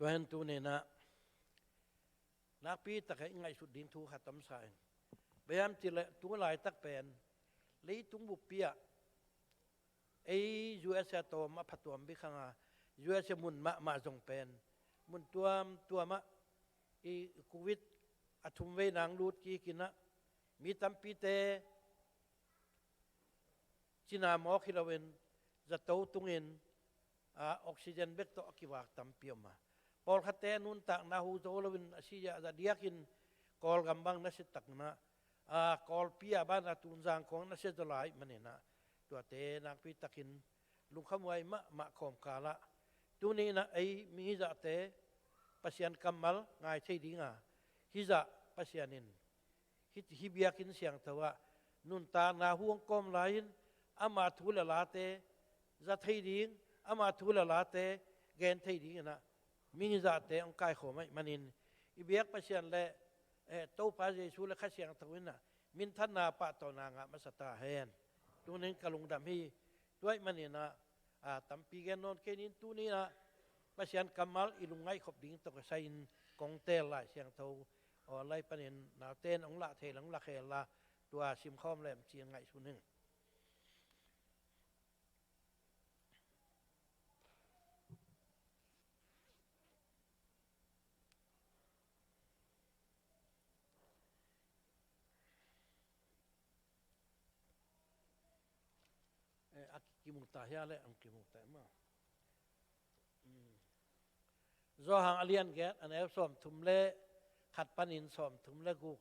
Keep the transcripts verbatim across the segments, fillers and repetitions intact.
Tua hi-in tuni-in ah nakpi takin i ngaihsut ding thu khat om sa ing. Bang hiam cih leh tu laitak pen leitung buppi ah ei U S A tawm a phatuam bik hang a, U S A mun mahmah zong pen mun tuamtuam ah i Covid a thumvei nang lut kik in ah mi tampite cina mawk hi loin zato tungin, a, oxygen bek tawh a kivak tampi om a, pawlkhatte a nuntakna hu zo loin a si a, a diakin Kawlgam bang na si tak in ah, a, Kawlpi a ban a Tonzang khawng na si zaw lai ahih manin ah, tuate nakpi takin lungkhamhuai mahmah kawmkal ah tuni-in ah ei mihingzahte Pasian kammal ngai thei ding a, hizah Pasian in hih, hih biakinn siangtho ah nuntakna hu hong kawm lai-in ama thu le late za thei ding, ama thu le late gen thei dingin ah mihingzahte hong kaikhawm ahih manin i biak Pasian le, eh, Topa Jesu le Kha Siangtho in ah minthanna pahtawina ngah masa ta hen. Tuni-in ka lungdam hi. Tua ahih manin ah, a, tampi gen nawn kei ning. Tuni-in ah Pasian kammal i lungngaih khop ding tawh kisai-in kong teel Lai Siangtho online panin naute in hong lah thei leh hong la khel la, tua simkhawm lem ci-in ngaihsun ing. Eh, a kimu ta hia le, a kimu ta maw? Hmm. Johan a lian giat, a neu sawmthum le khat panin sawmthum le guk.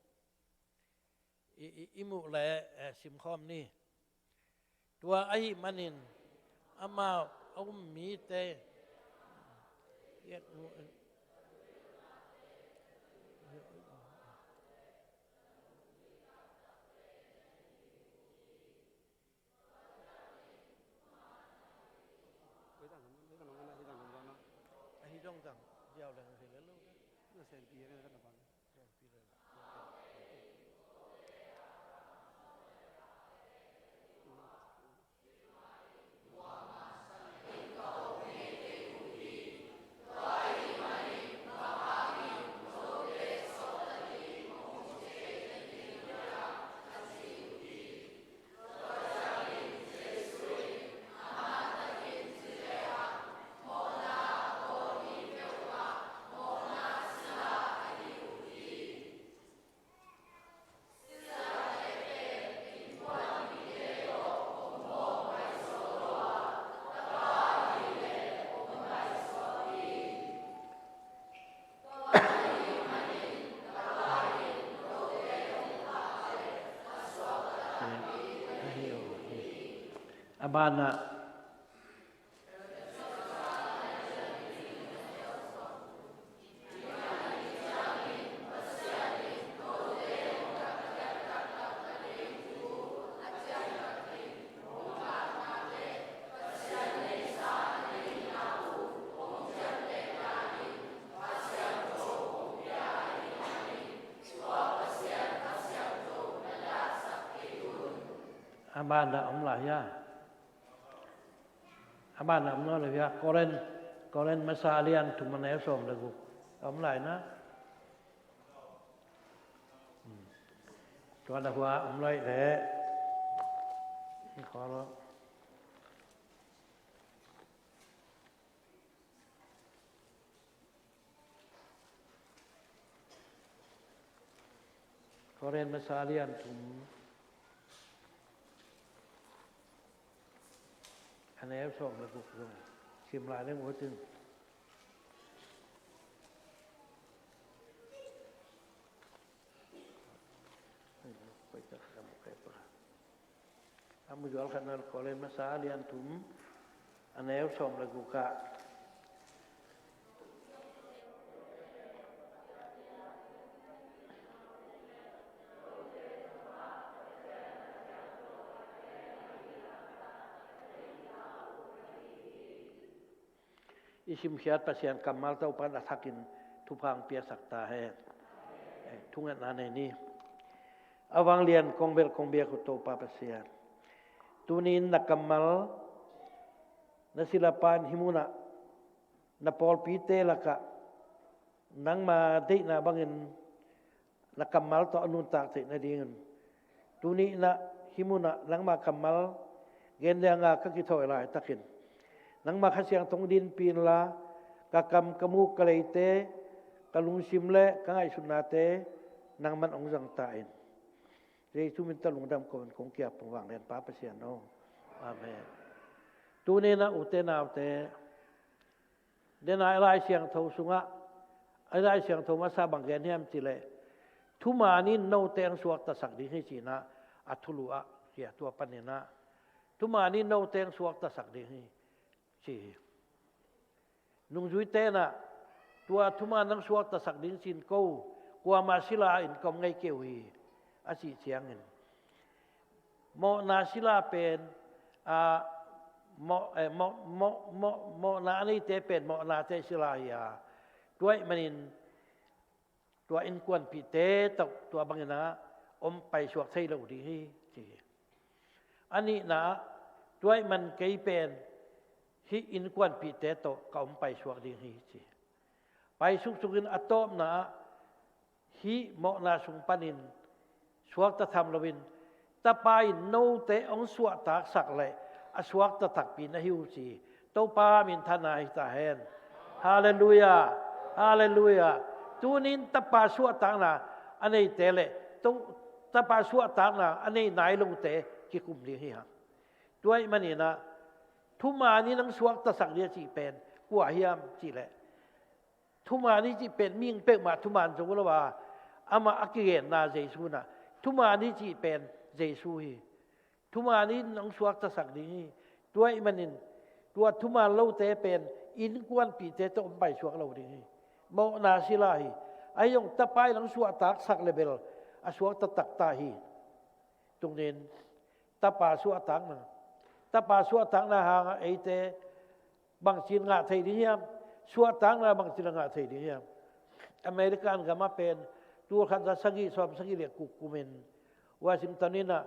I, i, i muh le, eh, simkhawm ni. Tua ahih manin amau a um mite A banah a banah om lai hia? A banah om nawn lo hia? Korin, Korin masa a lian thum a neu sawm le guk. Om lai na? Hmm. Tua na hua om lai le. Khawl lo. Korin masa a lian thum a neu sawm le guk zong sim lai leng uh cin. A mu zual khat na, Korin masa a lian thum a neu sawm le guk ah. I simkhiat Pasian kammal Topa'n a thakin thupha hong piaksak ta hen. Eh, thungetna nei ni. A vanglian kong belh kong biak uh Topa Pasian, tuni-in na kammal na silapa in hih munah na pawlpite lakah Nangma deihna bangin na kammal tawh a nuntak theih nadingin, tuni-in ah hih munah nangma kammal gen dinga ka kithawi laitakin, nangma Kha Siangtho hong dinpih inla, ka kam, ka muk, ka leite, ka lungsim le ka ngaihsutnate nangman hong zangta in. Jesu min tawh lungdam ko-in kong ki-ap ung, vanglianpa Pasian aw. Amen. Tuni-in ah ute naute, dena i Lai Siangtho sungah, i Lai Siangtho masa bang gen hiam cih leh, thuman in note hong suaktasak ding hi ci-in ah a thulu ah hi a, tua panin ah thuman in note hong suaktasak ding hi, ci hi. Nungzuite in ah tua thuman hong suaktasak ding ci-in ko, kuama sila in ka om ngei kei uh hi, a cih ciangin, mawhna sila pen, ah, mawh, eh, mawh, mawh, mawh, mawhna a neite pen mawhnate sila hi a, tua ahih manin tua innkuanpihte tawh tua bangin ah om paisuak thei lo ding hi, ci hi. A nihna ah, tua ahih man kei pen hih innkuanpihte tawh ka om paisuak ding hi, ci hi. Paisuk sukin a tawpna ah, hih mawhna sung panin suakta tham loin, Tapa in note hong suahtaksak leh a suakta takpi na hi uh, ci hi. Topa minthanna hi ta hen. Halleluiah. Halleluiah. Tunin Tapa suahtakna a neite le To-, Tapa suahtakna a nei nai lote kikum ding hi hang. Tua ahih manin ah thuman in hong suaktasak ding a cih pen kua hiam cih leh, thuman i cih pen mihing peuhmah thuman zo lo a, amah a kigenna Jesu in ah, thuman i cih pen Jesu hi. Thuman in hong suaktasak ding hi. Tua ahih manin tua thuman lote pen innkuanpihte tawh om paisuak lo ding hi. Mawhna sila hi. Ahi zong Tapa in hong suahtaksak leh bel a suakta taktak hi. Tuni-in Tapa suahtakna, Tapa suahtakna hangah eite bangci in ngah thei ding hiam? Suahtakna bangci in ngah thei ding hiam? American gamah pen tulkhat za sagih sawm sagih le guk kumin Washington in ah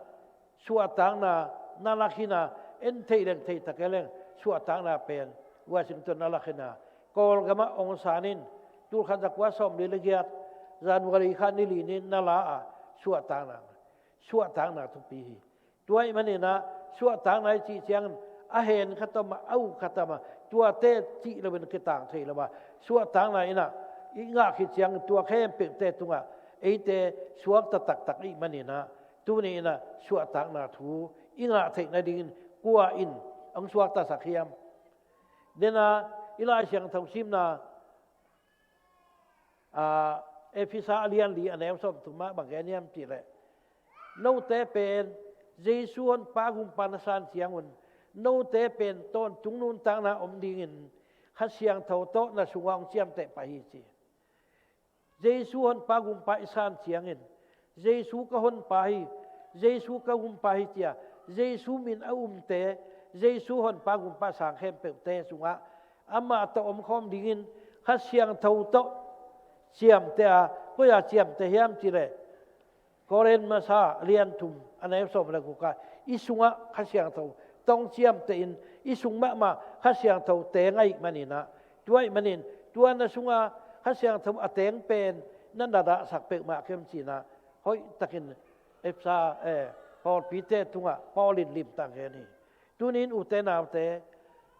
suahtakna na lak hi a, en theih leng theih ta kei leng suahtakna pen Washington na lak hi a, Kawlgamah Aung San in tulkhat za kua sawmli le giat January kha ni li ni-in na la a, suahtakna, suahtakna thupi hi. Tua ahih manin ah suahtakna i cih ciangin a hen khat om a, a uh khat om a, tuate cih loin kitang thei lo a, suahtakna in ah i ngah khit ciangin tua khempeuhte tungah eite suakta taktak i hih manin ah, tuni-in ah suahtakna thu i ngah theih nadingin kua in hong suaktasak hiam? Dena i Lai Siangtho simna, aa, Efesa a lian li a neu sawmthum ah bang gen hiam cih leh, note pen Jesu Honpa Gumpa na san ciangun, note pen tawntung nuntakna om dingin Kha Siangtho tawh na sungah hong ciamteh pah hi, ci. Jesu Honpa Gumpa i san ciangin, Jesu ka Honpa hi, Jesu ka Gumpa hi, ci-a Jesu min a umte, Jesu Honpa Gumpa sang khempeuhte sungah amah tawh omkhawm dingin Kha Siangtho tawh ciamteh a, koi-a ciamteh hiam cih leh, Korin masa lian thum a neu sawm le guk ah, i sungah Kha Siangtho tawh hong ciamtehin i sung mahmah Kha Siangtho teng ahih manin ah, tua ahih manin tua na sungah Kha Siangtho a teng pen na na dahsak peuhmah kei un, ci-in ah hoihtakin Efesa, eh, pawlpite tungah Paul in limtang gen hi. Tuni-in ute naute,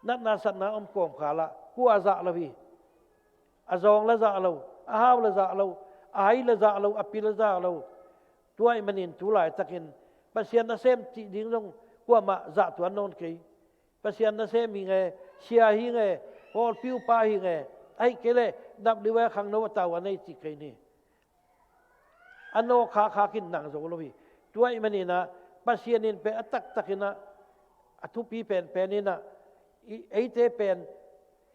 natna satna om kawmkal ah kua zah lo hi. A zawng la zah lo, a hau la zah lo, a hai la zah lo, a pi la zah lo. Tua ahih manin tu laitakin Pasian nasem cih ding zong kuamah zah tuan nawn kei. Pasian nasem hi nge, sia hi nge, pawlpi upa hi nge, ahih kei leh W A khangno a tau a nei cih kei ni. A nawk khakkhak in nang zo lo hi. Tua ahih manin ah Pasian in pen a taktakin ah, a thupi penpen in ah, i, eite pen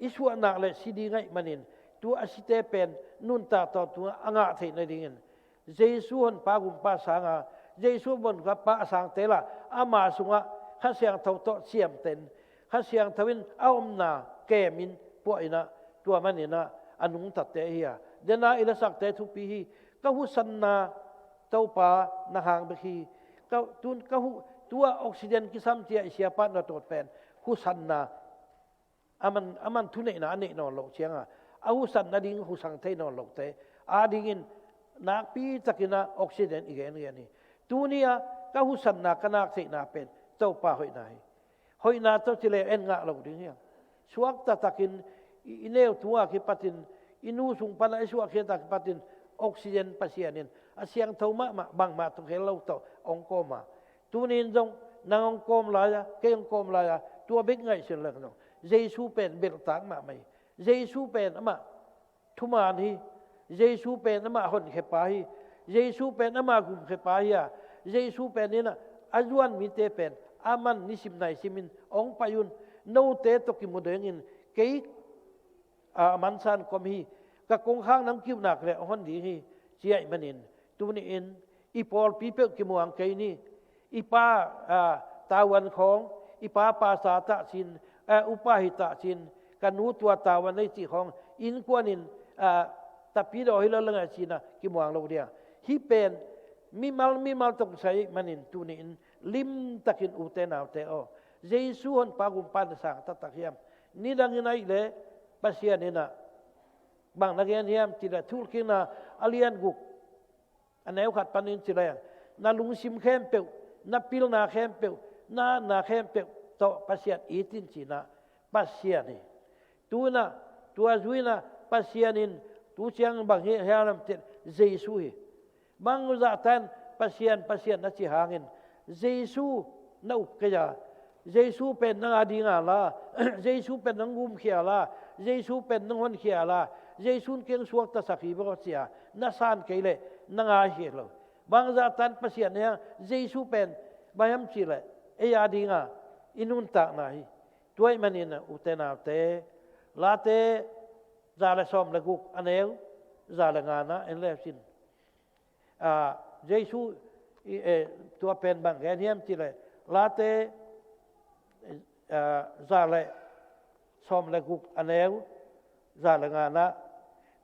i suahnak le si ding ahih manin, tua a site pen nuntak tawntungah a ngah theih nadingin Jesu Honpa Gumpa sanga, Jesu Honpa a sangte lah ama sungah Kha Siangtho tawh ciamteh in, Kha Siangtho in a omna kemin puah in ah, tua manin ah a nungtate hi a, dena i lasakte thupi hi. Ka husanna Topa na hang bek hi. Ka, tun ka hu, tua oxygen kisam cia i siapa na tawt pen husanna, a man, a man thuneihna a neih nawn loh cianga a husat nading husang thei nawn lote adingin nakpi takin ah oxygen i gengen hi. Tuni-a ka husatna ka nak theihna pen Topa hoihna hi. Hoihna tawh ci le en ngah lo ding hiam? Suakta takin i, i neu tunga kipatin, i nu sung pana i suahkhiat a kipatin oxygen Pasian in a siangtho mahmah bangmah tawh khel lo tawh hong kawm a, tuni in zong nang hong kawm lai-a, kei hong kawm lai-a, tua bek ngaihsun leng zong Jesu pen belhtak mahmah hi. Jesu pen amah thuman hi. Jesu pen amah honkhiapa hi. Jesu pen amah gumkhiapa hi a, Jesu pen in ah a zuan mite pen aman nisim naisim in hong pai un, note tawh kimu dengin kei a mansan kom hi, ka kongkhak nang kiuhnak le hong hon ding hi, ci ahih manin tuni-in i pawlpi peuh kimuang kei ni. I pa, a, tavuan khawng, i pa pasa tah cin, a, upa hi tah cin, ka nu tua tavuan nei cih khawng innkuanin, a, tapidaw hi lo leng a cina kimuang lo dia. Hih pen mimal mimal tawh kisai manin tuni-in limtakin ute naute aw, Jesu honpa gumpa na sang taktak hiam? Nidangin ahih leh Pasian in ah bang na gen hiam cih leh Thuhilhkikna a lian guk a neu khat panin ci leng, na lungsim khempeuh, na pilna khempeuh, na hatna khempeuh tawh Pasian it in cih na Pasian hi. Tu-in ah, tua zui-in ah Pasian in tu ciang bang hi hiam cih leh Jesu hi. Bang zahtan Pasian, Pasian na ci hangin Jesu na up kei a, Jesu pen nang a dinga la, Jesu pen nang gumkhia la, Jesu pen nang honkhia la, Jesu in keng suaktasak hi baw cia na san kei leh na ngaikhia lo. Bang zahtan Pasian hiam, Jesu pen bang hiam cih leh ei a dinga i nuntakna hi. Tua ahih manin ute naute, Late za le sawm le guk a neu za le ngana en le sin. A, Jesu i, e, tua pen bang gen hiam cih leh Late, a, za le sawm le guk a neu za le ngana,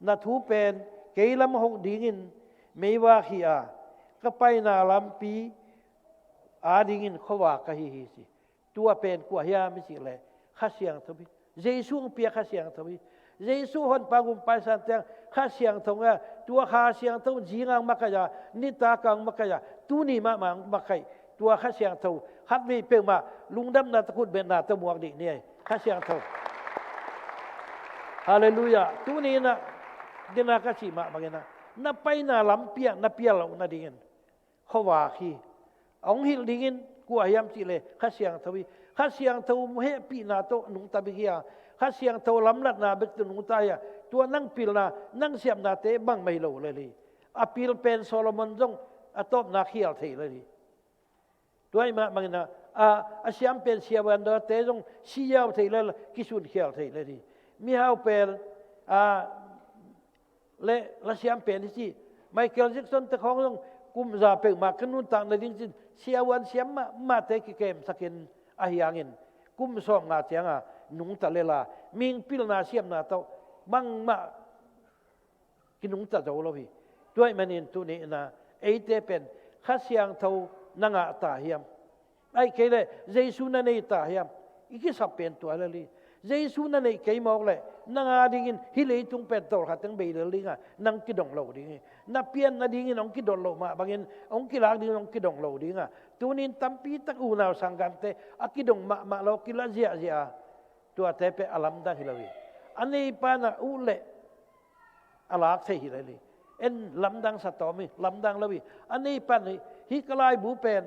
na thu pen kei lam hoh dingin meivak hi a, ka paina lampi a dingin khuavak ka hi hi ci. Tua pen kua hiam i cih leh Kha Siangtho hi. Jesu hong piak Kha Siangtho hi. Jesu honpa gumpa i san ciang Kha Siangtho ngah, tua Kha Siangtho zinga hong makaih a, nitak a hong makaih a, tuni mahmah hong makaih. Tua Kha Siangtho khatvei peuhmah lungdamna tawh khutbetna tawh muak dih ni ei. Kha Siangtho. Halleluiah. Tuni-in ah, dena ka cih mah bangin ah, na paina lampi ah na pial loh nadingin khuavak hi. Hong hilh dingin kua hiam cih leh Kha Siangtho hi. Kha Siangtho hehpihna tawh nungta bek hi a, Kha Siangtho lamlatna bek tawh nungta hi a, tua nang pilna, nang siamnate bangmah hi lo lel hi. A pil pen Solomon zong a tawpna khial thei lel hi. Tua ahih mah bangin ah, a, a siam pen siavuan dawte zong si ziau thei lel, kisun khial thei lel hi. Mihau pen, a, le lasiam pen hi ci. Michael Jackson te khawng zong kum za peuhmah ka nuntak nading cin siavuan siam mahmahte kikemsakin ahi hangin kum sawmnga cianga nungta lel a, mihing pilna siamna tawh bangmah kinungta zo lo hi. Tua ahih manin tuni-in ah eite pen Kha Siangtho na ngah ta hiam? Ahih kei leh Jesu na nei ta hiam? I kisap pen tua lel hi. Jesu na neih kei mawk leh nang a dingin hih leitung pen tawlkhat teng bei lel ding a, nang kidong lo ding hi. Na pian nadingin hong kidot loh mah bangin hong kilak dingin hong kidong lo ding a, tunin tampi tak unau sanggamte a kidong mahmah lo, kila ziahziah a, tuate pen a lamdang hi lo hi. A neipa in ah uh leh a lak thei hi lel hi. En lamdang sa tawm hi, lamdang lo hi. A neipa in ah, hih ka laibu pen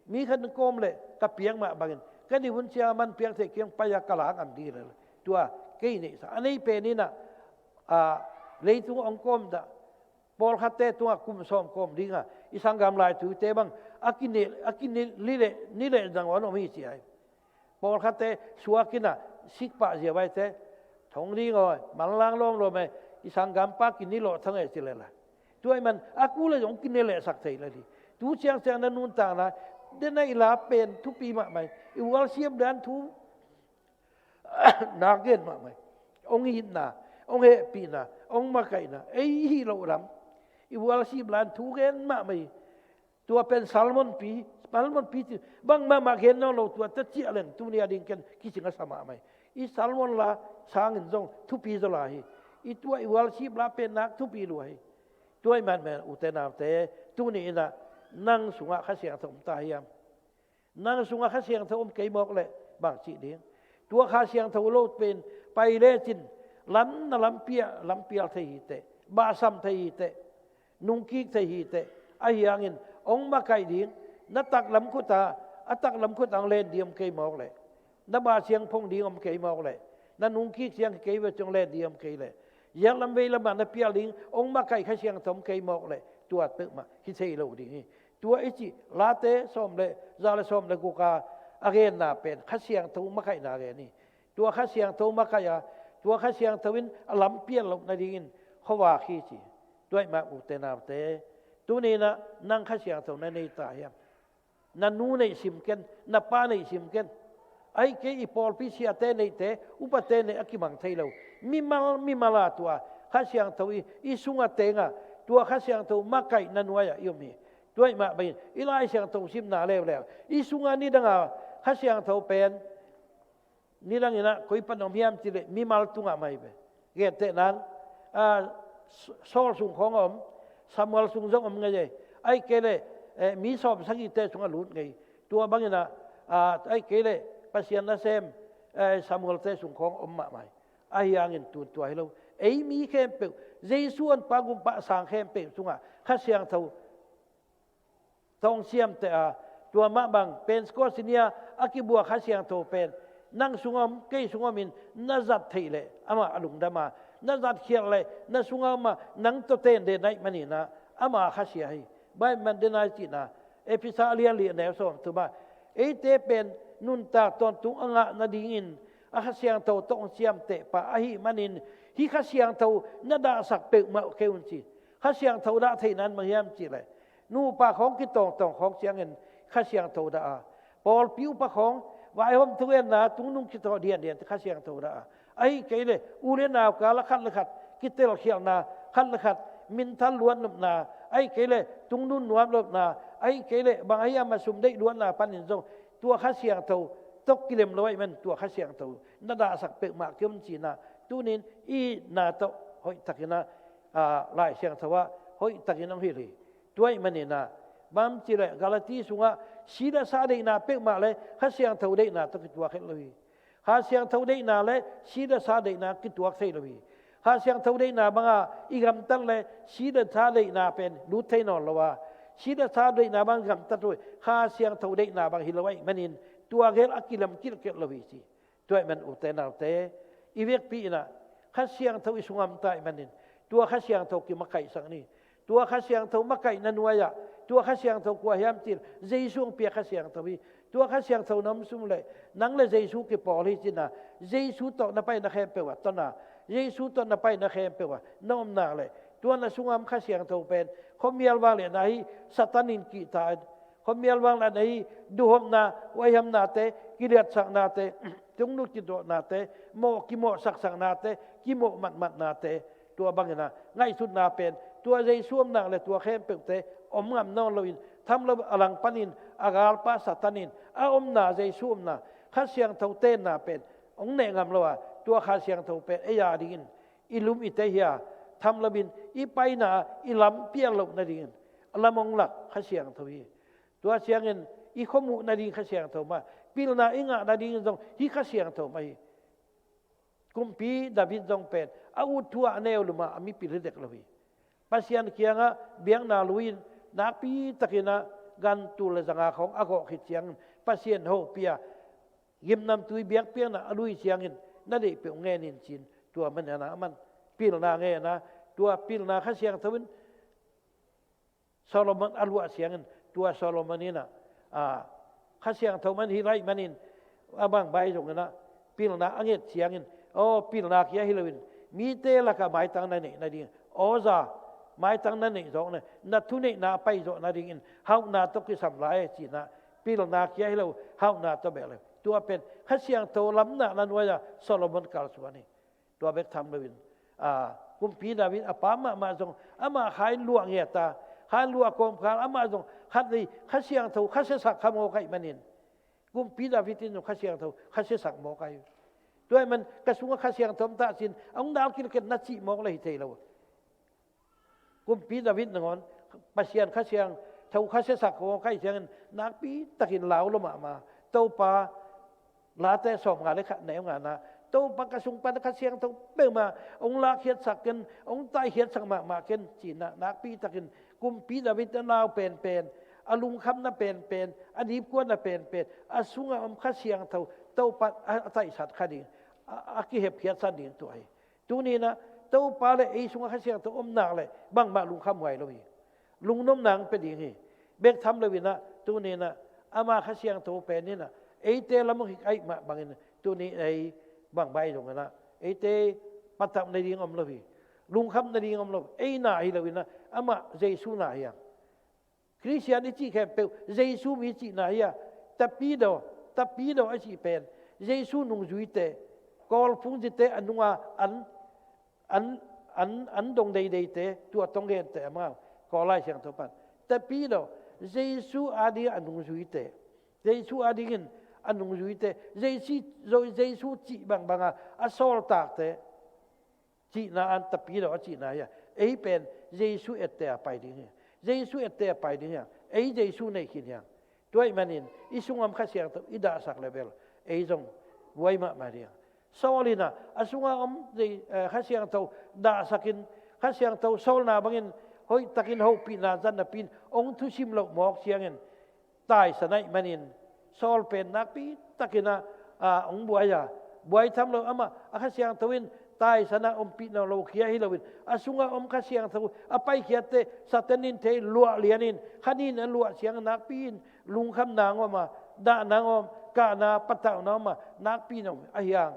mi khat in kawm leh ka piak mah bangin ka nihun ciang a man piak theih kiang pai-a ka lak ngam ding hi lel hi. Tua kei neihsa a nei pen in ah, a, leitung hong kawm dah, pawlkhatte tungah kum sawm kawm dinga i sanggam laitute bang a kine, a kine ni leh, ni leh zang on om hi ci ai. Pawlkhatte suak in ah sik pah ziau aite, thong ding aw, manlang lawmlawm e, i sanggampa kini lawh thang e ci lel a. Tua ahih man a kul leh zong kine lehsak thei lel hi. Tu ciangciang na nuntakna, dena i la pen thupi mahmah hi. I worship dan thu nak gen mahmah hi. Hong itna, hong hehpihna, hong makaihna, ei hih loh lam i worship dan thu gen mahmah hi. Tua pen sermonpi, sermonpi ci bang mahmah gen nawn lo, tua ta ciah leng tuni a ding ken kicing a sa mahmah hi. I sermon la sangin zong thupi zaw lai hi. I tuah i worship la pen nak thupi lua hi. Tua ahih manin ute naute, tuni in ah nang sungah Kha Siangtho om ta hiam? Nang sungah Kha Siangtho om kei mawk leh bang cih ding? Tua Kha Siangtho lo pen pai lecin lam na lampial, lampial thei hi teh, bahsam thei hi teh, nungkik thei hi teh, ahi hangin hong makaih ding, na taklam khut ah, a taklam khut ah hong len ding om kei mawk leh, na bah siang phong ding om kei mawk leh, na nungkik siang kei ve ciang len ding om kei leh, ziaklam veilam ah na pial ding hong makaih Kha Siangtho om kei mawk leh, tua peuhmah hi thei lo ding hi. Tua i cih Late sawm le za le sawm le guk a a genna pen Kha Siangtho makaihna gen hi. Tua Kha Siangtho makaih a, tua Kha Siangtho in a lampial loh nadingin khuavak hi ci. Tua ahih manin ute naute, tuni in ah nang Kha Siangtho na nei ta hiam? Na nu neih sim ken, na pa neih sim ken. Ahih kei i pawlpi siate neihte, upate neih a kimang thei lo. Mimal, mimal a tua Kha Siangtho i, i sungah teng a, tua Kha Siangtho makaihna nuai ah i om hi. Tua ahih mah bangin i Lai Siangtho simna leuleu, i sungah nidang a Kha Siangtho pen, nidang in ah koi pan om hiam cih leh mimal tungah mah hi ve. Gentehna in, a, Saul sung khawng a om, Samuel sung zong om ngei e. Ahih kei leh, eh, mi sawm sagihte sungah lut ngei. Tua bangin ah, a, ahih kei leh Pasian nasem, eh, Samuelte sung khawng om mahmah hi. Ahi hangin tun tua hi lo. Ei mi khempeuh, Jesu Honpa Gumpa a sang khempeuh sungah Kha Siangtho tawh hong ciamteh a, tua mah bang Pentecost ni a a kibuak Kha Siangtho pen nang sungah om, kei sungah om in na zat theih leh amah a lungdam a, na zatkhialh leh na sungah om a, nang tawh tenden ahih manin ah ama khasia hi. Bible man den a i cihna, Efesa a lian li a neu sawm thum ah, eite pen nuntak tawntung a ngah nadingin a Kha Siangtho tawh hong ciamteh pa ahih manin, hih Kha Siangtho na dahsak peuhmah kei un ci. Kha Siangtho dah theihna in bang hiam cih leh, nupa khawng kitawngtawng khawng ciangin Kha Siangtho dah a, pawlpi upa khawng, vaihawm thugenna, tungnung kitawh diandian Kha Siangtho dah a, ahih kei leh u le nau kal a khat le khat kitelkhialhna, khat le khat minthan luat nopna, ahih kei leh tungnun nuam nopna, ahih kei leh bang ahi a ma sum deih luatna panin zong tua Kha Siangtho tawh kilem lo ahih man tua Kha Siangtho na dahsak peuhmah kei un cihna, tunin i itna tawh hoihtakin ah, a, Lai Siangtho ah hoihtakin hong hilh hi. Tua ahih manin ah, bang cih leh Galati sungah sila sa deihna peuhmah le Kha Siangtho deihna tawh kituak het lo hi. Kha Siangtho deihna le sila sa deihna kituak thei lo hi. Kha Siangtho deihna banga i gamtat le sila sa deihna pen lut thei nawn lo a, sila sa deihna bang gamtat lo hi. Kha Siangtho deihna bang hi lo ahih manin tua gel a kilam kilkel lo hi ci. Tua ahih man ute naute, i vekpi in ah Kha Siangtho i sungah om ta ahih manin tua Kha Siangtho kimakaihsak ni. Tua Kha Siangtho makaihna nuai ah, tua Kha Siangtho kua hiam cih leh Jesu hong piak Kha Siangtho hi. Tua Kha Siangtho na om sung leh nang le Jesu kipawl hi cihna, Jesu tawh na paina khempeuh ah ton a, Jesu tawh na paina khempeuh ah na om nak leh, tua na sungah om Kha Siangtho pen khuamial vangliatna hi, Satan in kihta in, khuamial vangliatna hi, duhhopna, huaihamnate, kiliatsaknate, tungnung kituahnate, mawh kimawhsaksaknate, kimawh matmatnate, tua bangin ah ngaihsutna pen tua Jesu om nak leh tua khempeuhte om ngam nawn loin, tham lo a lang panin a galpa Satan in a omna, Jesu omna, Kha Siangtho tenna pen hong neh ngam lo a, tua Kha Siangtho pen ei a dingin i lum i teh hi a, tham loin i paina i lampial loh nadingin a lam hong lak Kha Siangtho hi. Tua ciangin i khuamuh nading Kha Siangtho mah, pilna i ngah nadingin zong hih Kha Siangtho mah hi. Kumpi David zong pen a ut thu ah a neu lum a, a mipil hi dek lo hi. Pasian kiangah biakna lui-in nakpi takin ah gan tul le zanga khawng a gawh khit ciangin Pasian hopih a, gimnamtui biakpiakna a lui ciangin na deih peuh ngen in ci-in, tua manin ah aman pilna ngen a, tua pilna Kha Siangtho in Solomon a luah ciangin, tua Solomon in ah, a, Kha Siangtho man hi lai manin, a bang bai zongin ah pilna a nget ciangin, aw, pilna kia hi loin mite lakah maitang na neih nading, aw za, maitang na neih zawk na, na thuneihna a pai zawh nadingin hauhna tawh kisam lai e ci-in ah, pilna kia hi lo, hauhna tawh beh le. Tua pen Kha Siangtho lamna na nuai a Solomon kalsuan hi. Tua bek tham loin, a, Kumpi David a pa mahmah zong amah Kha in luah ngiat a, Kha in luah kawmkal amah zong khat vei Kha Siangtho kha siasak kha mawk ahih manin, Kumpi David in zong Kha Siangtho kha siasak mawk ahi. Tua ahih man ka sungah Kha Siangtho om ta cin, a hong dal kilkel na cih mawk le hi thei lo. Kumpi David nangawn Pasian Kha Siangtho kha siasak kong kai ciangin nakpi takin lau lo mahmah. Topa, Late sawmnga le khat neu ngana, Topa, ka sung pan Kha Siangtho peuhmah hong lakkhiatsak ken, hong taikhiatsak mahmah ken, cihna nakpi takin kumpi David a lau penpen, a lungkhamna penpen, a dipkuatna penpen, a sungah om Kha Siangtho Topa a, a taisat kha ding, a, a kihepkhiatsan ding tua hi. Tuni-in ah Topa le ei sungah Kha Siangtho om nak le bangmah lungkham huai lo hi. Lungnopna hong pia ding hi. Bek tham loin ah tuni-in ah ama Kha Siangtho pen in ah eite lam hong hik ahih mah bangin tuni ei bangmah i zongin ah eite patauh nading om lo hi. Lungkham nading om lo. Ei na hi loin ah amah Jesu na hi hang. Khristian i cih khempeuh Jesu mi cihna hi a, Tapidaw, Tapidaw a cih pen Jesu nungzuite, kawlphungzite a nunga an, an, an, an dong deideite, tua tong gente amau, Kawl Lai Siangtho pan. Tapidaw, Jesu ading a nungzuite, Jesu adingin a nungzuite, Jesu, Jesu cih bangbanga a sawltakte, cihna an Tapidaw a cihna hi a, ei pen Jesu ette a pai ding hi. Jesu ette a pai ding hi a, ei Jesu nei khin hi a. Tua ahih manin i sungah om Kha Siangtho i dahsak le bel ei zong buai mahmah ding. Saul in ah a sungah om Kha Siangtho dahsakin Kha Siangtho sawlna bangin hoihtakin hopihna zat napi-in hong thusim loh mawk ciangin taisan ahih manin Saul pen nakpi takin ah, ah, hong buai a, buai tham lo amah a Kha Siangtho in taisan ah ompih nawn lo khia hi loin a sungah om Kha Siangtho a paikhiatte Satan in thei luah lianin khanin a luah ciang nakpi-in lungkhamna hong om a, dahna hong om, kahna patauhna hong om a, nakpi-in hong om a hi hang.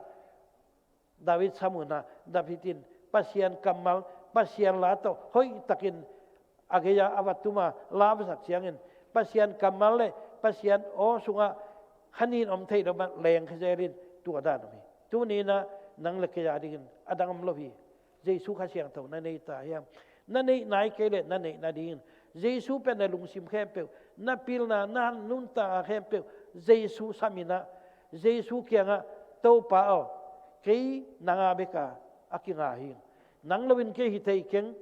David sam un ah David in Pasian kammal, Pasian la tawh hoihtakin a gei-ah a va tum a, la va sak ciangin Pasian kammal le Pasian aw sungah khanin om thei lo mah leng kha zel in tua dan om hi. Tuni-in ah nang le kei a dingin a dang om lo hi. Jesu Kha Siangtho na nei ta hiam? Na neih nai kei leh na neih nadingin Jesu pen na lungsim khempeuh, na pilna, na nuntakna khempeuh Jesu sam in ah, Jesu kiangah, Topa aw, kei nang a bek a kinga hi. Nang loin kei hi thei keng,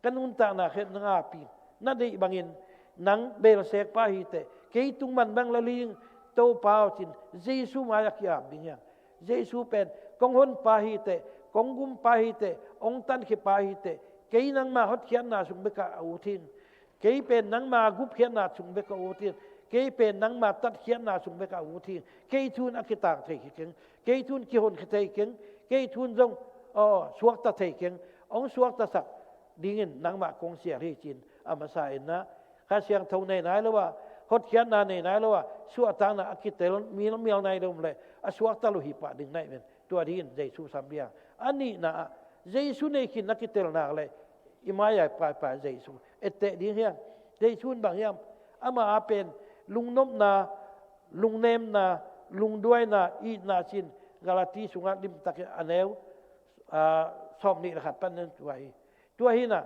ka nuntakna khempeuh nang a pi. Na deih bangin nang belsek pa hi teh, kei tung man bang la ling, Topa aw, ci-in Jesu mai-ah ki-ap ding hi hang. Jesu pen kong honpa hi teh, kong gumpa hi teh, hong tankhia pa hi teh, kei nangma hotkhiatna sung bekah a ut hi. Kei pen nangma gupkhiatna sung bekah a ut hi. Kei pen nangma tatkhiatna sung bekah a ut hi. Kei thu-in a kitang thei hi keng, kei thu-in kihonkhia thei keng, kei thu-in zong, aw, suakta thei keng, hong suaktasak dingin nangmah kong sial hi, ci-in a masa in ah Kha Siangtho nei nai lo a, hotkhiatna nei nai lo a, suahtakna a kitel mialmial nai lo om leh a suakta lo hi pah ding na hih manin tua dingin Jesu sam ding hi hang. A nihna ah Jesu nei khin a kitel nak leh i mai-ah paipai Jesu etteh ding hi hang. Jesu in bang hiam? Ama a pen lungnopna, lungnemna, lungduaina, itna ci-in Galati sungah limtakin a neu, ah, sawmnih le khat pan nen tua hi. Tua hi-in ah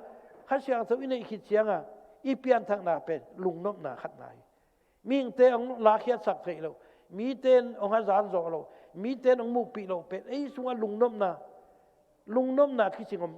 Kha Siangtho i neih khit ciangah i pianthakna pen lungnopna khatna hi. Mihingte hong lakkhiatsak theih loh, mite in hong hazat zawh loh, mite in hong muhpih loh pen ei sungah lungnopna, lungnopna kicing om.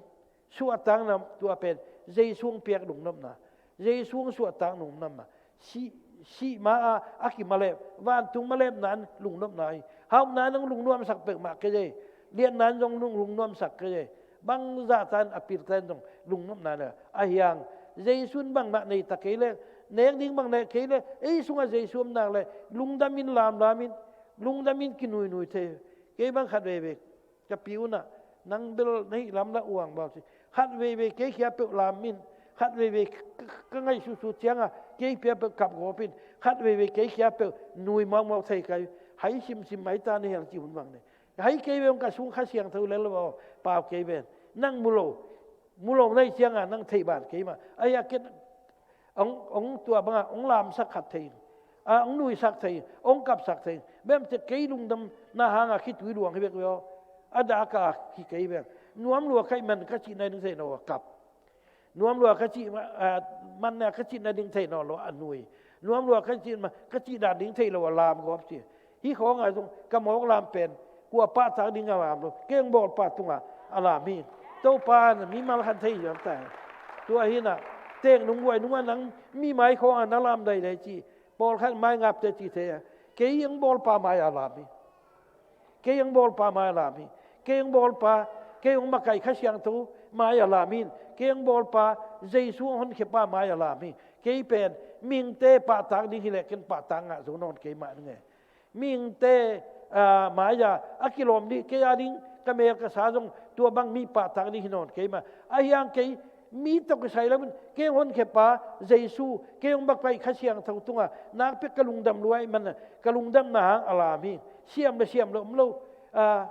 Suahtakna tua pen Jesu hong piak lungnopna, Jesu hong suahtak lungnopna. Sih, sih ma-a a kimalep, vantung malepna in lungnopna hi. Hauhna in hong lungnuamsak peuhmah kei ei. Liatna in zong lung, lungnuamsak kei ei. Bangzah ta in a pilta in zong lungnopna nei a hi hang. Jesu in bangmah nei ta kei leh, nek ding bang nei kei leh, ei sungah Jesu om nak leh lungdam in, lamlam in, lungdam in kinuinui thei. Kei bang khat veivei ka pi un ah, nang bel na hih lam la uang bau ci. Khat veivei kei khia peuh lam in, khat veivei ka, ka, ka ngaihsutsut ciangah kei khia peuh kapgawp in, khat veivei kei khia peuh nui mawkmawk thei kei. Hai simsim mai ta na hel ci hun bang nei. Hai kei ve, hong ka sung Kha Siangtho lel lo aw, pau kei ve. Nang mu lo, mu lo na hih ciangah nang theih ban kei mah. Ahi a ken hong, hong tua bangah hong lamsak khat thei in, a, hong nuisak thei in, hong kapsak thei in. Bemte kei lungdamna hangah khitui luang hi bek ve aw. A dak a hi kei ve. Nuam lua ka hih man ka cih nading thei nawn lo a kap. Nuam lua ka cih, a, man a ka cih nading thei nawn lo a nui. Nuam lua ka cih ma, ka cih dan ding thei lo a lamgawp ci. Hih khawngah zong ka mawk lam pen Tua pahtak ding a lam lo, kei hong bawlpa tungah a lam hi. Topa in mimal khat thei hiam ta hi. Tua hi-in ah, teng nung buai nungah nang mi mai khawngah na lam daidai ci, pawlkhat mai ngapte ci thei a, kei hong bawlpa mai-ah lam hi. Kei hong bawlpa mai-ah lam hi. Kei hong bawlpa, kei hong makai Kha Siangtho mai-ah lam hi. Kei hong bawlpa, Jesu hong honkhiapa mai-ah lam hi. Kei pen mihingte pahtak ding hileh ken pahtak ngah zo nawn kei mah ning e. Mihingte, aa, mai-ah a kilawm ding, kei a ding ka mel ka sa zong tua bang mi pahtak ding hi nawn kei mah. Ahi hang kei mi tawh kisai loin, kei hong honkhiapa Jesu, kei hong makai Kha Siangtho tungah nakpi ka lungdam lua ahih manin ka lungdamna hang a lam hi. Siam le siam lo om lo, aa,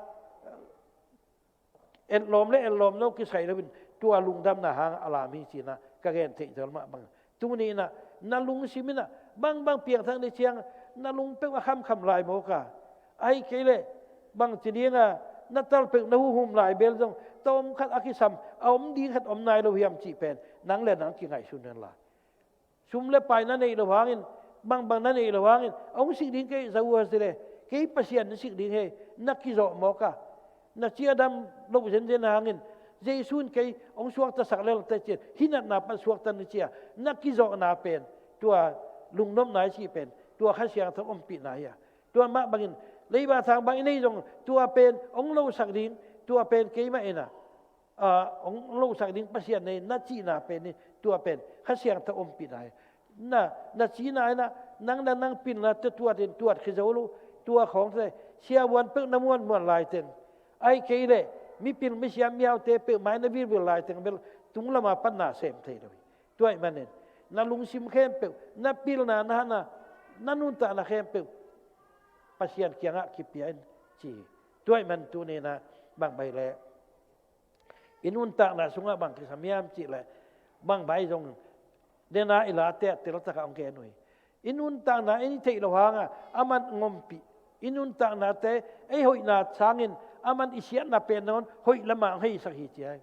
etlawm le etlawm lo kisai loin, tua lungdamna hang a lam hi ci-in ah ka gen theih zel mah bang. Tuni-in ah na lungsim in ah bangbang piangthak ni ciang na lungpeuh a khamkham lai mawk a, ahih kei leh bangci ding a na talpeuh na huhum lai bel zong tawmkhat a kisam a om ding khat om nai lo hiam cih pen nang le nang kingaihsun hen la. Sum le pai na neih loh hangin, bangbang na neih loh hangin, hong sik ding kei, za uh a si le, kei Pasian in sik ding hi, na kizawh mawk a, na ci a dam loh zenzen hangin, Jesu in kei hong suaktasak lel teh ci-in, hih natna pan suakta ni ci-a na kizawhna pen, tua lungnopna i cih pen, tua Kha Siangtho ompihna hi a. Tua mah bangin, leiba thang bang i nei zong, tua pen hong losak ding, tua pen keimah in a, aa, hong losak ding Pasian nei na cihna pen hi, tua pen Kha Siangtho ompihna hi. Na, na cihna in a, nang na nang pilna tawh tuat in tuat khia zo lo, tua khawng teh, siavuan peuh na muanmuan laiteng, ahih kei leh mipil misiam mihaute peuh mai na vilvil laiteng bel tung lama pan na sem thei lo hi. Tua ahih manin na lungsim khempeuh, na pilna, na hatna, na nuntakna khempeuh Pasian kiangah kipia in ci hi. Tua ahih manin tuni-in ah bang bang leh i nuntakna sungah bang kisam hiam cih leh, bang bang zong den a i late ah teltakah hong gen uh hi. I nuntakna i theih loh hangah aman hong ompih. I nuntaknate ei hoihna sangin aman i siatna pen nangawn hoih lamah hong heisak hi ci hi.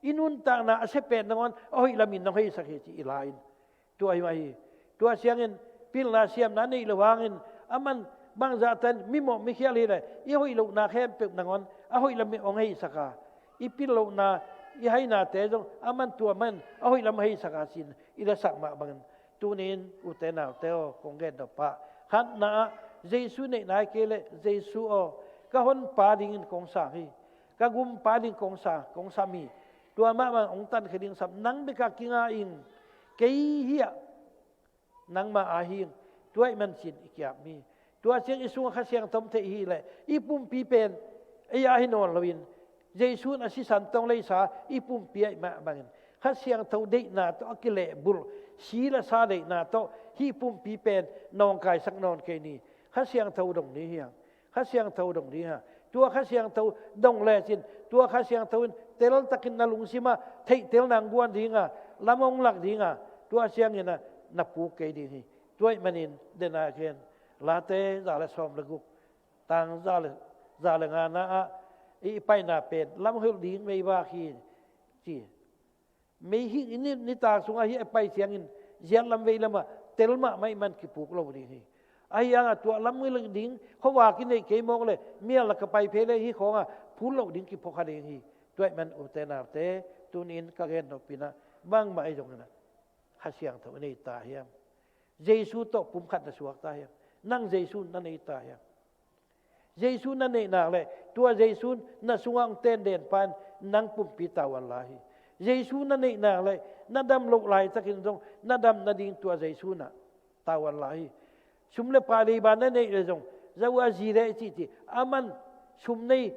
I nuntakna a sia pen nangawn a hoih lamin hong heisak hi ci i la in. Tua hi mah hi. Tua ciangin pilna siamna neih loh hangin aman bangzah tan mimawh mikhial hi leh i hoih lohna khempeuh nangawn a hoih lam hong heisak a, i pil lohna, i hainate zong aman tua man a hoih lam heisak a ci-in i lasak mah bangin tuni-in ute naute aw, kong gen nop ah, khatna ah Jesu neihna ahih kei leh, Jesu aw, ka honpa dingin kong sang hi. Ka gumpa ding kong sa, kong sam hi. Tua mah bang hong tankhia ding sam, nang bek a kinga ing, kei hi-ah nangmah a hi ing. Tua ahih manin ci-in i ki-ap hi. Tua ciang i sungah Kha Siangtho om thei hi leh i pumpi pen ei a hi nawn loin, Jesu in a sisan tawh hong leisa i pumpi ahih mah bangin Kha Siangtho deihna tawh a kilehbulh, si le sa deihna tawh hih pumpi pen nawngkaisak nawn kei ni. Kha Siangtho dong ni hi hang. Kha Siangtho dong ding hi a. Tua Kha Siangtho dong lecin, tua Kha Siangtho in teltakin na lungsimah theihtelna hong guan ding a, lam hong lak ding a, tua ciangin ah na puk kei ding hi. Tua ahih manin den a gen, Late za le sawm le guk, tang za le, za le ngana ah i paina pen lam hilh ding meivak hi ci. Mei hih i ni, nitak sungah hih a pai ciangin ziat lam vei lamah tel mahmah ahih man kipuk lo ding hi. Ahi hangah tua lam ngiling ding khuavak i neih kei mawk leh mial lak a pai phei leh hih khawngah phul loh ding kiphawk kha ding hi. Tua ahih man ute naute, tuni-in ka gen nop in ah bangmah ahi zongin ah Kha Siangtho i nei ta hiam? Jesu tawh pumkhat na suak ta hiam? Nang Jesu na nei ta hiam? Jesu na neih nak leh tua Jesu na sungah hong tenden pa in nang pumpi tavuan la hi. Jesu na neih nak leh na dam loh laitakin zong na dam nading tua Jesu na tavuan la hi. Sum le pai leiba na neih leh zong, za uh a zi le i cihcih, aman sum nei,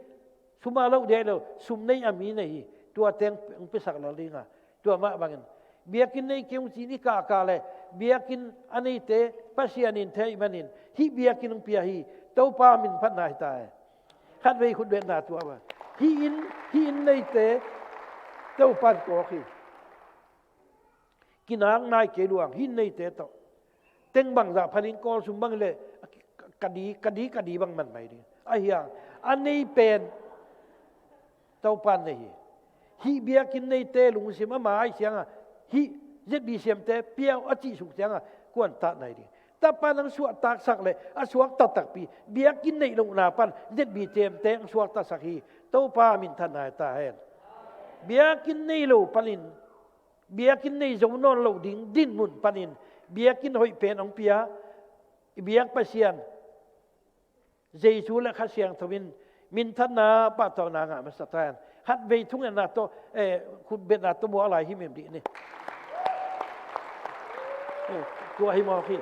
sum a loh dek lo, sum nei a mi nei hi. Tua teng hong piasak lel ding a, tua mah bangin biakinn nei kei ung ci-in i kahkah leh biakinn a neite Pasian in thei manin hih biakinn hong pia hi. Topa min phatna hi ta e. Khatvei khutbetna tuah a, hih inn, hih inn neite Topa in kawk hi. Kinak nai kei lua hang hih inn neite tawh. Teng bangzah pha ding, kawl sum bang hileh ka di, ka di, ka di bang man mai ding. Ahi hang a nei pen Topa in nei hi. Hih biakinn neite lungsim ama ahi ciangah, hih Z B C M te pia uh a cih suk ciangah kuan tah nai ding. Tapa in hong suahtaksak le a suakta takpi, biakinn neih lohna pan Z B C M te hong suaktasak hi. Topa minthanna hi ta hen. Biakinn nei lo panin, biakinn nei zo nawn lo ding dinmun panin biakinn hoih pen hong pia i biak Pasian Jesu le Kha Siangtho in minthanna, pahtawina ngah masa ta hen. Khatvei thungetna tawh, eh, khutbetna tawh buak lai himhim dih ni. Eh, tua hi mawk hi.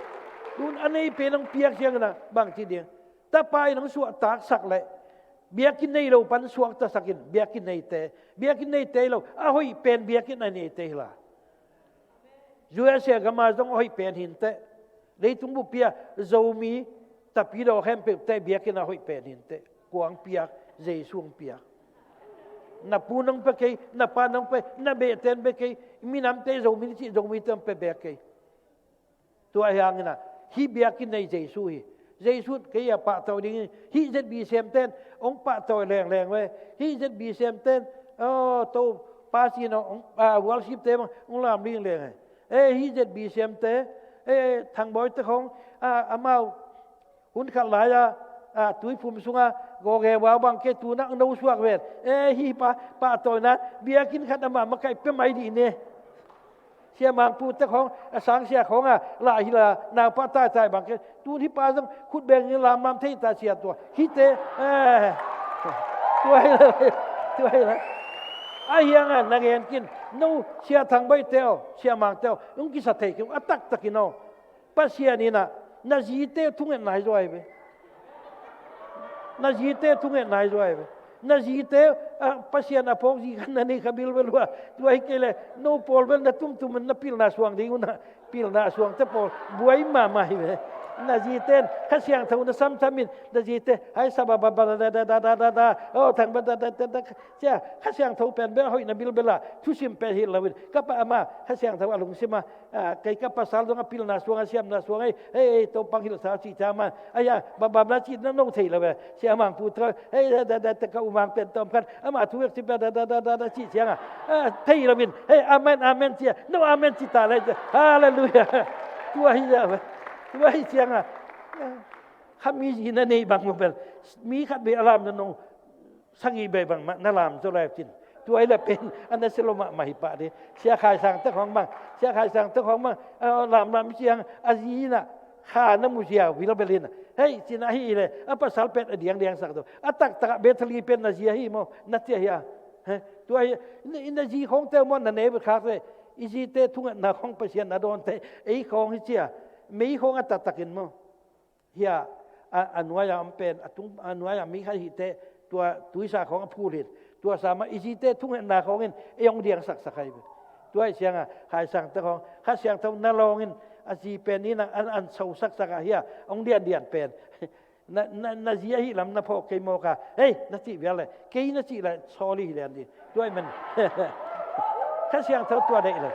Tun a nei pen hong piak ciangin ah bang ci ding? Tapa in hong suahtaksak le biakinn nei lo pan suaktasak in biakinn neite, biakinn neite lo, a hoih pen biakinn a neite hi la. U S A gam ah zong a hoih pen hi inteh. Leitung bup ah Zomi tapidaw khempeuhte biakinn a hoih pen hi inteh. Kua hong piak? Jesu hong piak. Na pu in hong pia kei, na pa in hong pia, na behte in pia kei, minamte Zomi cih Zomite hong pia bek kei. Tua hi hangin ah, hih biakinn nei Jesu hi. Jesu kei a pahtawi ding hi. Hih Z B C M ten hong pahtawi lengleng ve. Hih Z B C M ten, oh, Topa sin hong, ah, worship te bang hong lam lengleng hi. Eh, hih Z B C M te, eh, Thangbawi te khong, ah, amau hun khat lai-a, ah, tuiphum sungah gawge wau bang kei, tu-in ah no suak ven. Eh, hih pa pahtawina biakinn khat amah makaih pia mai dih ni. Sia Mang Pu te khong, a sangsia khong a lah hi la, naupa taitai bang kei, tu-in hih pa zong khut beng in lamlam thei ta sia tua. Hihte, eh, tua hi la, tua hi la. A hi hangin na gen kin, no Sia Thangbawi te aw, Sia Mang te aw, hong kisa thei kei un, a taktakin aw. Pasian in ah na zite thungetna hi zaw hi ve. Na zite thungetna hi zaw hi ve. Na zite, ah, Pasian a phawk zi khat na nei kha bilbel uh a, tua hi kei leh no pawl bel na tumtum in na pilna suang ding un ah, pilna suangte pawl buai mahmah hi ve. Na zite in Kha Siangtho na samsam in, na zite hai sa ba ba ba da da da da da da, oh, thang ba da da da da, sia, Kha Siangtho pen bel hoihna bilbel a, thusim pen hi lo in, ka pa ama Kha Siangtho a lungsim a, ah, kei ka pasal zong a pilna suang a siamna suang ei, ei, ei, Topa hong hilhsa cih ciang man, ai ya, bamna cih na no thei lo ve. Sia Mang Pu tho, ei, da, da, da, ka U Mang pen tawm khat, ama thu vek cih pen, da, da, da, da, da, cih ciang a, ah, thei lo in, ei, amen, amen, ci a, no amen ci ta le, halleluiah. Tua hi za ve. Tua hi ciang a, ah, kha mi zi na nei bang maw pen, mi khat vei a lam na no, sagih bei bang mah na lam zaw lai cin. Tua hi leh pen a nasia lo mahmah hi pah ding. Sia Khai Sang te khong bang, Sia Khai Sang te khong bang, ah, lamlam ciang a zi in ah kha na mu ziau bilbel in ah, hei, cin a hi leh a pasal pen a diangdiangsak zaw. A taktak ah Bethlehem pen na zi ahi maw, na ci ahi a. He, tua hi, na, na zi khong te maw na nei bek khak leh, i zite thungetna khong Pasian na dawnte, ei khong hi ci a, mei khong a taktakin maw. Hia, a, a nuai-a om pen, a tung, a nuai-a mi khat hihte, tua tuisa khawng a phul hi. Tua sa mah i zite thungetna khawngin ei hong diangsaksak hi. Tua hi ciangin, Khai Sang te khawng, Kha Siangtho na lawngin, a zi pen in an, an sosaksak a hia, hong diandian pen. Na, na, na zi ahi lam na phawk kei mawk a, hei, na cih vial le, kei na cih le, sorry hi lian ding. Tua hi man. Kha Siangtho tua deih le.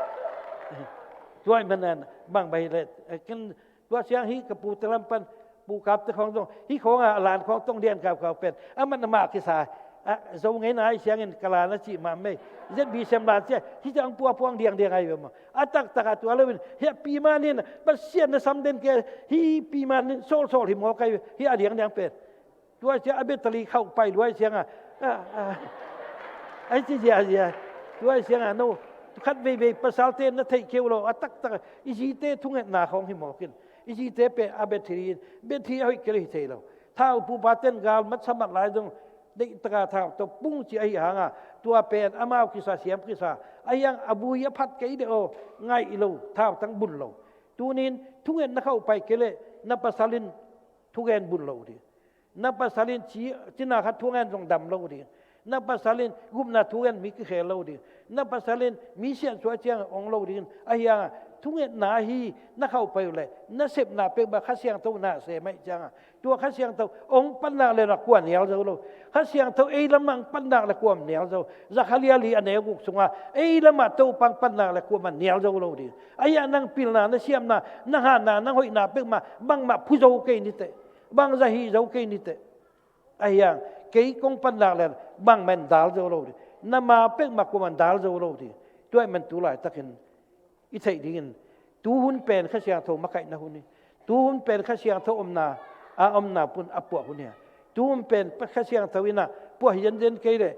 Tua hi man, bang bai le, ken Tua ciang hih ka pute lam pan, Pu Kap te khawng zong, hih khawng a lan khawng tong dian kaukau pen, a man amah kisa, a, Zo ngeina ahi ciangin ka lan a cih mah mei. Z B C M lan cia, hih ciang puapuang diangdiang ahi ve maw. A taktak a tua lo in, hih a pi man in, Pasian na sam den kei, hih pi man in, sawlsawl hi mawk ahi ve, hih a diangdiang pen. Tua cia a battery khauh pai luai ciang a, a, a, ai ci ziazia. Tua ciang a no, khat veivei pasalte na theih keu lo, a taktak a, i zite thungetna khawng hi mawk in. I zite pen a battery in, battery a hoih kei le hi thei lo. Thau pupa ten gal mat sa mat lai zong, deih taka thau tawh pung ci ahi hang a, tua pen amau kisa siam kisa. Ahi hang a vui a phat kei deuh aw, ngaih lo, thau tang bun lo. Tunin, thungetna khauh pai kei le, na pasal in thugen bun lo ding. Na pasal in ci, cina khat thungen zong dam lo ding. Na pasal in gupna thungen mi kikhel lo ding. Na pasal in mi siansuah ciang ong lo ding. Ahi hang a, thungetna hi na khauh pai uh leh, na sepna pek mah Kha Siangtho na sem ahih ciang a, tua Kha Siangtho ong pan nak le na kua nial zo lo. Kha Siangtho ei lamah ong pan nak le kua nial zo. Zakharia li a neu guk sungah, ei lamah Topa ong pan nak le kua mah nial zo lo ding. Ahi hang nang pilna, na siamna, na hatna, na hoihna pek mah, bangmah phu zo kei ni teh. Bangzah hih zo kei ni teh. Ahi hang, kei kong pan nak le bangmah in dal zo lo ding. Na ma pek mah kua mah in dal zo lo ding. Tua ahih man tu laitakin i theih dingin, tu hun pen Kha Siangtho makaihna hun hi. Tu hun pen Kha Siangtho omna a omna pun a puah hun hi a. Tu hun pen Kha Siangtho in a puah hi zenzen kei leh,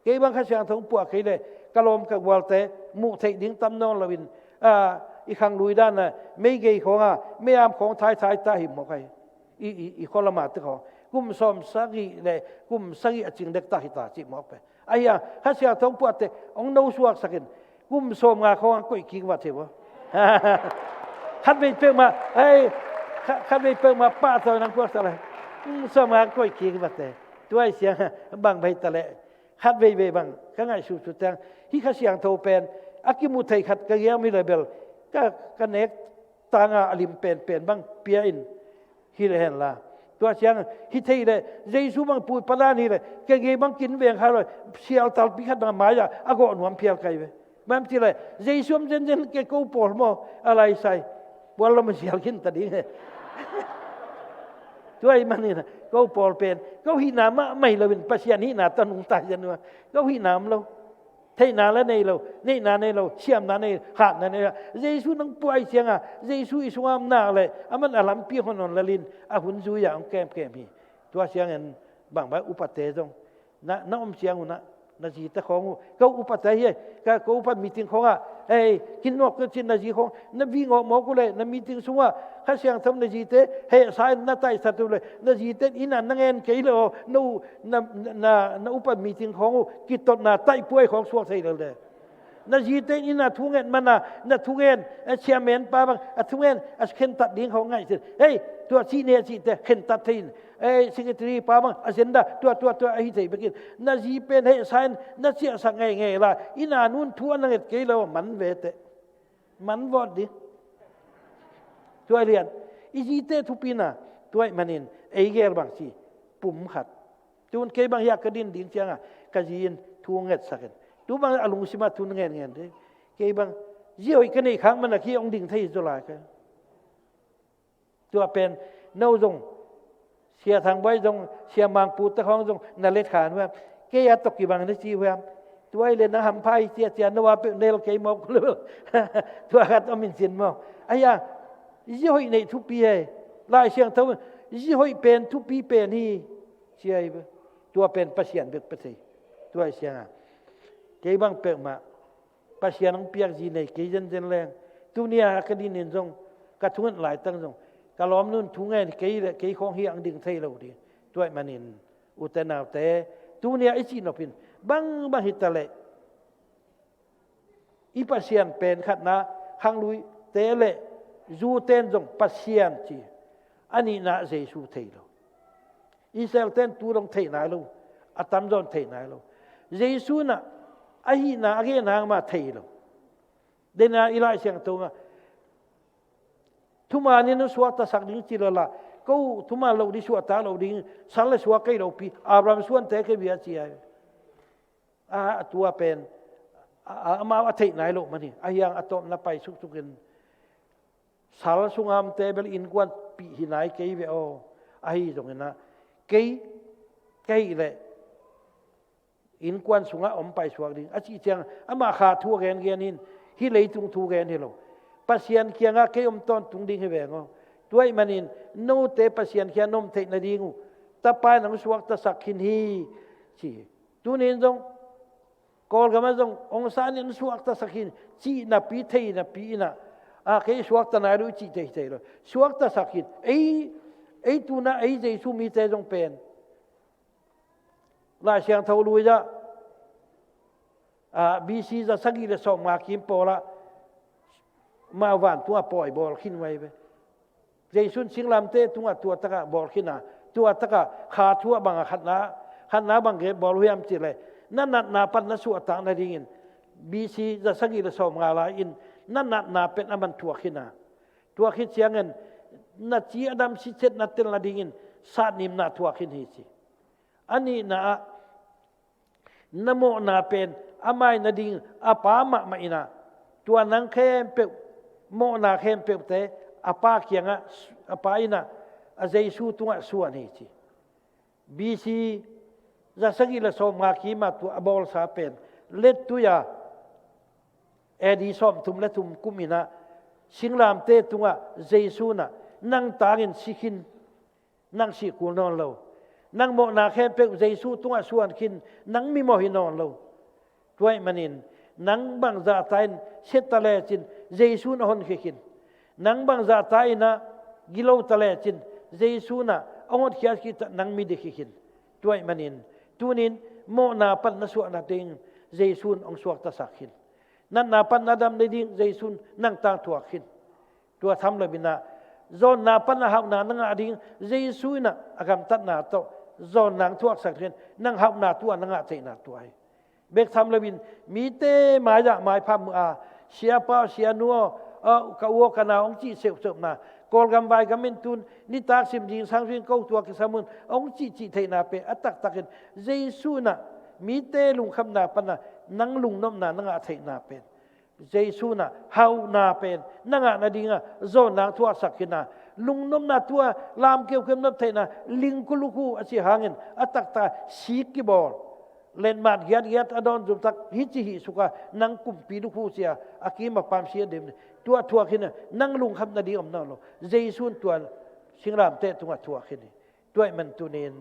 kei bang Kha Siangtho puah kei leh, ka lawm ka gualte muh theih ding tam nawn loin, a, i khanglui dan a meigei khawng a meiam khawng thaithai ta hi mawk a hi. I, i, i khualama te khawng kum sawm sagih le kum sagih a cing dek ta hi ta cih mawk pen. Ahi a, Kha Siangtho puahte hong no suaksakin kum sawm nga khawng ang koih kik vat hi vo. Khatvei peuhmah, hei, kha-, khatvei peuhmah pahtawi nang puaksak le kum sawm nga ang koih kik vat te. Tua hi siang bang bai ta leh khatveivei bang ka ngaihsut sut ciang hih Kha Siangtho pen a kimu thei khat ka giam hi le bel ka, ka nek tanga a lim penpen bang pia in hi le hen la. Tua ciang hi thei le Jesu bang pui padan hi le kei gei bang kin veng kha lo, sial talpi khat bang a mai-ah a gawh nuam phial kai ve. Bang ci le Jesu om zenzen kei ko pawl maw a lai sai. Pual lo ma sial khin ta ding he. Tua hi manin ko pawl pen ko hihna mah mai loin Pasian hihna tawh nungta hi zen uh a, ko hihna om lo. Theihna la nei lo, neihna nei lo, siamna nei lo, hatna nei lo. Jesu nang puai cianga Jesu i sunga om nak le aman a lampi hon hon lalin a hun zui-a hong kemkem hi. Tua ciangin bangbai upate zong na, na om ciang unah na zite khawng uh, ko upate hi, ka, ko upat meeting khawngah, hei, kinnawk ka cin na zi khawng na vingawk mawk uh le na meeting sungah Kha Siangtho na zite hehsa in na taihsat uh le na zite in a na ngen kei lo, no, na, na, na, na upat meeting khawng uh kitotna taihpuai khawng suak thei lo le. Na zite in a thungen mana na thungen, a chairman pa bang a thungen a khentat ding khawng ngaihsin. Hei, tua cih ne cihte khentat thei in. Ei, secretary pa bang agenda tua, tua, tua ahi thei bekin na zi pen hehsa in na ciahsak ngeingei la in a nun thu a na nget kei lo man ve teh. Man vawt ding. Tua lian i zite thupina tua ih manin ei gel bang ci pum khat. Tun kei bang hiah ka din ding cianga ka zi in thu ngetsak in tu bang a lungsima thu ngen ngen ding. Kei bang zi hoih ka neih khak mana khi hong ding thei zaw lai ka. Tua pen no zong Sia Thang Buai zong Sia Mang Pu te khawng zong na let khan uh hiam? Kei a tawh kibang na ci uh hiam? Tua ih le na hampha hi ciacia no a peuh nel kei mawk uh le tua khat om in cin maw? Ahi a, zi hoih neih thupi hei. Lai Siangtho zi hoih pen thupi pen hi cia hi. Tua pen Pasian bek pia thei. Tua ih sianga kei bang peuhmah Pasian hong piak zi nei kei zenzen leng. Tunia ka dinin zong ka thunget laitang zong ka lawmnun thungen kei le kei khawng hi ang ding thei lo ding. Tua ih manin ute naute tunia i cihnopin bangbang hita leh i Pasian pen khatna khangluite le zuten zong Pasian ci a nihna Jesu thei lo. Israel ten tu dong theih nai lo, a tamzawn theih nai lo. Jesu inah a hihna a gen hang mah thei lo. Dena i Lai Siangtho ah thumanin hong suaktasak ding ci lala ko thuman lo ding suahtak lo ding sal le suak kei lopi Abraham suante kei bia ci ai. A, a tua pen a, a, amau a theih nai loh man hi. Ahiang a tawpna pai suksukin sal sungamte bel innkuanpih hi nai kei ve aw. Ahi zonginah kei, kei leh innkuan sungah om paisuak ding a cih ciang amah kha thu a gengen in hih leitung thu gen hi lo. Pasian kiangah kei om tawntung ding hi veng aw. Tua ih manin note Pasian kiang na om theih nading uh tapa in hong suaktasak khin hi ci hi. Tunin zong Kawlgamah zong hong san in suaktasak hi cih napi thei napi inah a kei suakta nai lo i cih thei thei lo. Suaktasak hi ei, ei tuna ei Jesu mite zong pen Lai Siangtho lui ah a, B C za sagih le sawmnga kim pawlah mah vantungah pawi bawl khin uh ahi ve. Jesu in singlamte tungah tua takah bawl khin a, tua takah kha thu a bangah khatna, khatna bang gen bawl uh hiam cih leh na natna pan na suahtak nadingin B C za sagih le sawmnga lai-in na natna pen a man thuak khin a, thuak khit ciangin na ci a dam sitset na tel nadingin satnimna thuak khin hi ci. A nihna ah na mawhna pen amah in nading a Pa mahmah inah tua nang khempeuh mawhna khempeuhte a Pa kiangah a Pa inah a Jesu tungah suan hi ci. B C za sagih le sawmnga kimah tua a bawlsa pen lettui a A D sawmthum le thum kum inah singlamte tungah Jesu inah Nang tangin si khin, nang sih kul nawn lo. Nang mawhna khempeuh Jesu tungah suan khin, nang mimawh hi nawn lo. Tua ahih manin nang bangzah ta in sia ta lecin Jesu in a honkhia khin. Nang bangzah ta in ah gilo ta lecin Jesu in ah a hotkhiat khit ah nang midik hi khin. Tua ahih manin tunin mawhna pan na suah nading Jesu in hong suaktasak khin. Natna pan na dam nading Jesu in nang tangthuak khin. Tua tham lo in ah zawnna pan a hauhna na ngah ding Jesu in ah a gamtatna tawh zawnna hong thuaksak ding, nang hauhna tua na ngah theihna tua hi. Bek tham lo in mite mai-ah maipha mu a, siapa aw, sianu aw, a, ka u aw, ka nau hong cih seuhseuhna, Kawlgam vaigam in tun nitak sim ding sang zing ko tua kisam un hong cihcih theihna pen a taktakin Jesu in ah mite lungkhamna pan a nang lungnopna na ngah theihna pen, Jesu in ah hauhna pen na ngah nading a zawnna hong thuaksak khin a, lungnopna tua lam keukem nop theihna, lingkul lukhu a cih hangin a taktak sik kibawl, letmat giatgiat a dawn zumtak hi ci hih suk a, nang kumpi lukhu cia a kim a pam sia dem, tua thuak khin a, nang lungkham nading om nawn lo. Jesu in tua singlamteh tungah thuak khin hi. Tua ahih man tunin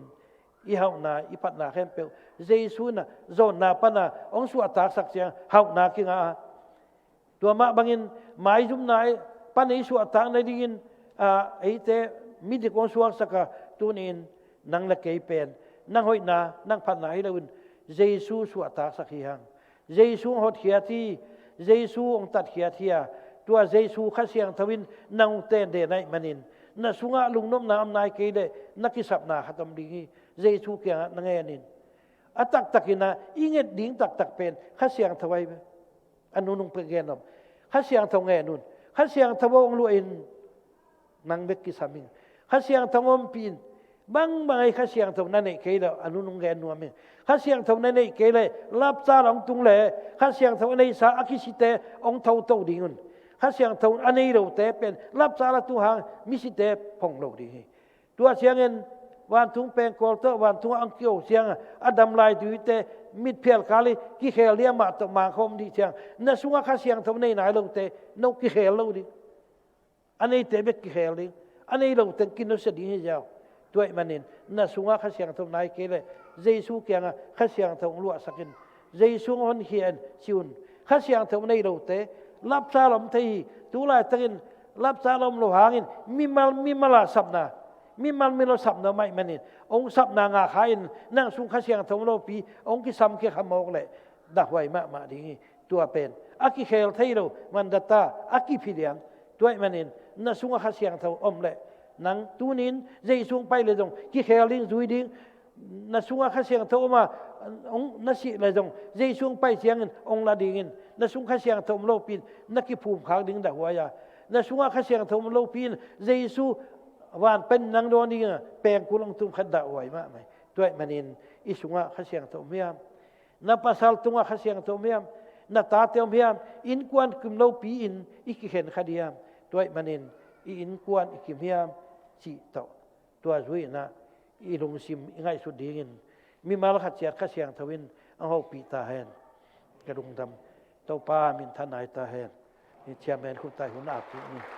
i hauhna, i phatna khempeuh Jesu in ah zawnna pan a hong suahtaksak ciang hauhna kingah a, tua mah bangin maizumna pan a i suahtak nadingin, a, eite midik hong suaksak a, tunin nang le kei pen nang hoihna, nang phatna hi loin Jesu suahtaksak hi hang. Jesu hong hotkhiat hi, Jesu hong tatkhiat hi a, tua Jesu Kha Siangtho in nang hong tenden ahih manin na sungah lungnopna om nai kei leh na kisapna khat om ding hi. Jesu kiangah na ngen in. A taktakin ah i nget ding taktak pen Kha Siangtho ahi ve. A nunung pen gen om. Kha Siangtho ngen un. Kha Siangtho aw hong luah in. Nang bek kisam ing. Kha Siangtho ompih in. Bangbang ahi Kha Siangtho na neih kei leh a nunung gen nuam ing. Kha Siangtho na neih kei leh lapsal hong tung leh Kha Siangtho a neisa a kisite hong thoto ding un. Kha Siangtho a nei lote pen lapsal a tung hang misite phong lo ding hi. Tua ciangin vantung pengkawl tawh vantungah hong kiho ciang a dam lai tuite mitphial kal hi kikhel ding, amah tawh mangkhawm ding ciang na sungah Kha Siangtho nei nai lote no kikhel lo ding. A neite bek kikhel ding, a nei lo teng kinusia ding hi ziau. Tua ahih manin na sungah Kha Siangtho nai kei leh Jesu kiangah Kha Siangtho hong luahsak in, Jesu hong honkhia in ci un. Kha Siangtho nei lote lapsal om thei hi. Tu laitakin lapsal om lo hangin mimal mimal a sapna, mimal mimal sapna om ahih manin hong sapna ngah kha in, nang sung Kha Siangtho om lopi hong kisamkhia kha mawk leh dahhuai mahmah ding hi. Tua pen a kikhel thei lo, mandata a kiphi lian. Tua ahih manin na sungah Kha Siangtho om leh nang tunin Jesu hong pai leh zong kikhel ding, zui ding. Na sungah Kha Siangtho om a, hong, na sih leh zong Jesu hong pai ciangin hong la dingin, na sung Kha Siangtho om lopi in na kiphumkhak ding dahhuai a, na sungah Kha Siangtho om lopi in Jesu van pan nang dawn ding a pengkul hong tum khat dahhuai mahmah hi. Tua ahih manin i sungah Kha Siangtho om hiam? Na pasal tungah Kha Siangtho om hiam? Na tate om hiam? Innkuan kim lopi in i kikhen kha diam? Tua ahih manin i innkuan i kim hiam cih tawh tua zui-in ah i lungsim i ngaihsut dingin mimal khat ciat Kha Siangtho in hong hopih ta hen. Ka lungdam. Topa minthanna hi ta hen. Ni ciamen khut tai hun ap ni.